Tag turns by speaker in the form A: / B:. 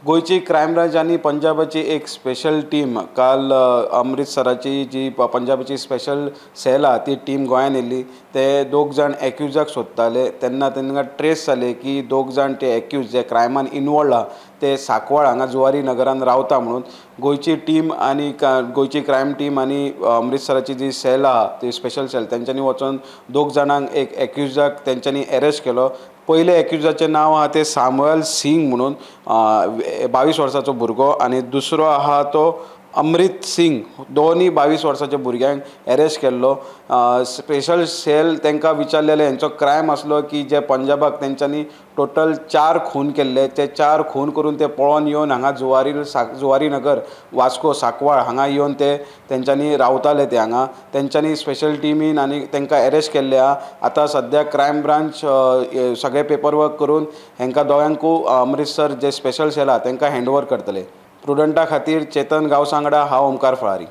A: गोंयची crime branch आनी पंजाबाची एक स्पेशल टीम काल अमृतसराची जी पंजाबाची स्पेशल सेल आहा ती टीम गोंयांत येयल्ली. ते दोग जाण एक्युजाक सोदताले तेन्ना तांकां ट्रेस जाले की दोग जाण ते एक्यूज जे क्रायमान इनवॉल्ड आहा ते सांकवाळ हांगा जुवारी नगरान रावता म्हणून गोंयची टीम आनी गोंयची क्रायम टीम आनी अमृतसराची जी सेल आहा ती स्पेशल सेल तेंच्यांनी वचोन दोग जाणांक एक एक्युजाक तेंच्यांनी एरेस्ट केलो. पयले एक्युजाचें नांव आहा तें सामुएल सिंग म्हणून 22 वर्साचो भुरगो आनी दुसरो आहा तो अमृत सिंग. दोनूय 22 वर्साच्या भुरग्यांक एरेस्ट केल्लो. स्पेशल सेल तांकां विचारलेलें हेंचो क्रायम आसलो की जे पंजाबाक तेंच्यांनी टोटल 4 खून केल्ले, ते 4 खून करून ते पळोवन येवन हांगा जुवारी नगर वास्को सांकवाळ हांगा येवन ते तेंच्यांनी रावताले. ते हांगा तेंच्यांनी स्पेशल टिमीन आनी तांकां एरेस्ट केल्ले आहा. आतां सद्या क्रायम ब्रांच सगळे पेपर वर्क करून हेंकां दोगांकूय अमृतसर जे स्पेशल सेल आहा तांकां हँडओवर करतले. प्रुडंटा खातीर चेतन गांवसांगडा, हांव ओमकार फळारी.